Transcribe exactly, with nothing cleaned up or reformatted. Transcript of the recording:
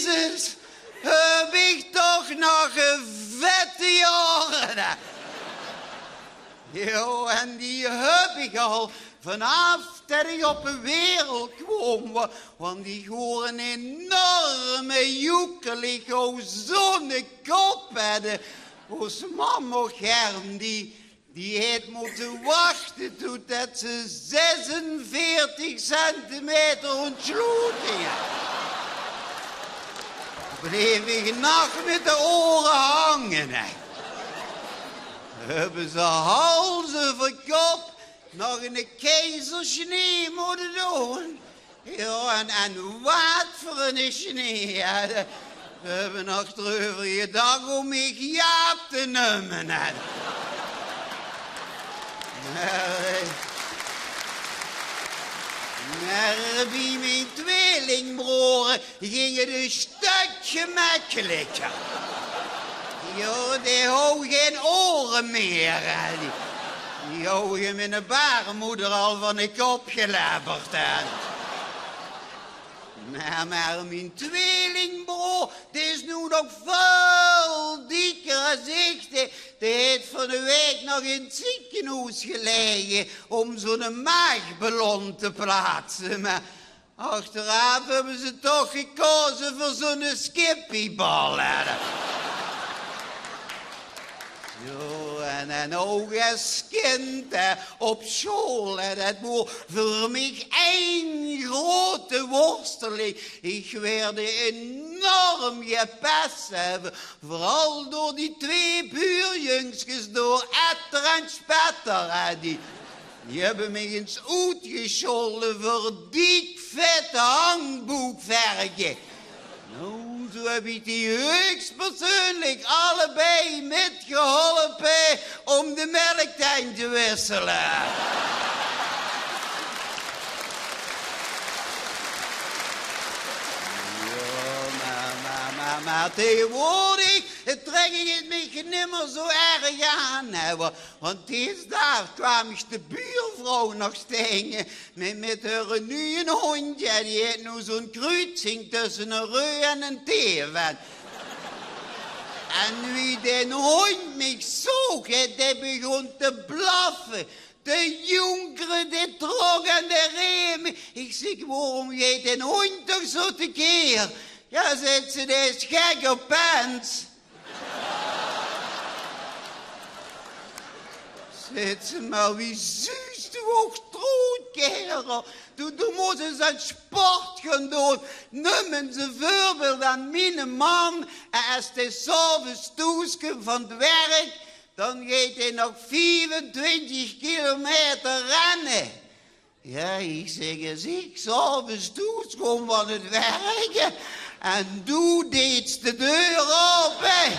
Jezus, höb ich toch nog vette jaore, hè. Jao, en die höb ich al vanaaf det ich op de wereld kwaam, wa-, want ich waor ein enorme joekel, ich hou zoe'n kop, hè. De, ós mam och germ, die, die haet mótte wachte tot det ze zesenveertig centimeter óntsloot hing. Bleef ich nog mit de oere hange, hè. Höbbe ze hals euver kop nog eine keizersnee mótte doon. Jao, en, en waat veur eine snee, hè. Ze höbbe nog d'reuver gedach óm mich Jaap te neume, hè. Mer, eh, mer bie mien tweelingbroor ging 't ein stök gemekkeliker. Jao, dae hou gein oere mieë, hè. Die, die hou ich in miene baarmoeder al van de kop gelebberd, hè. Mer, mer mien tweelingbroor, dae is noe nog väöl dikker es ich. Dae, dae haet van de waek nog in 't zeekenhoes gelaege óm zoe'n maagballon te plaatse. Mer achteraaf höbbe ze toch gekaoze veur zoe'n skippiebal, hè. Zo, en, en ouch es kind, hè, op sjool, hè, det waor veur mich ein groeate worsteling. Ich waerde enorm gepes, hè, veural door die twee buurjungskes, door Etter en Spetter, hè, die Die höbbe mich ins oetgesjolde veur dik vèt hangboekverke. Noe, zoe höb ich die huuegspersuuenlik allebei mitgeholpe óm de mèlktenj te wissele. Jao, mer, mer, mer, mer taegewoordig trèk ich 't mich nimmer zoe erg aan, hè, wa-, Want dees daag kwaam ich de buurvrouw nog taenge mit, mit häöre nuje hóndj. Jao, die haet noe zoe'n kruutsing tösse eine reu en eine teef. En wie dae hóndj mich zoog, hè, dae begón te blaffe, te jónkere, dae trok aan de reem. Ich zèk: "Waorom geit dae hóndj toch zoe tekeer?" "Jao," zaet ze, "dae is gek op pens." Zaet ze: "Mer wie zuus doe ouch d'roet, kaerel? Doe, doe mós ins aan sport gaon doon. Num ins e veurbeeld aan miene man. En es dae 's aoves thoes kump van 't werk, dan geit dae nog viefentwintig kilometer renne." Jao, ich zèk, es ich 's aoves thoes kóm van 't werk en doe deis de deur aope,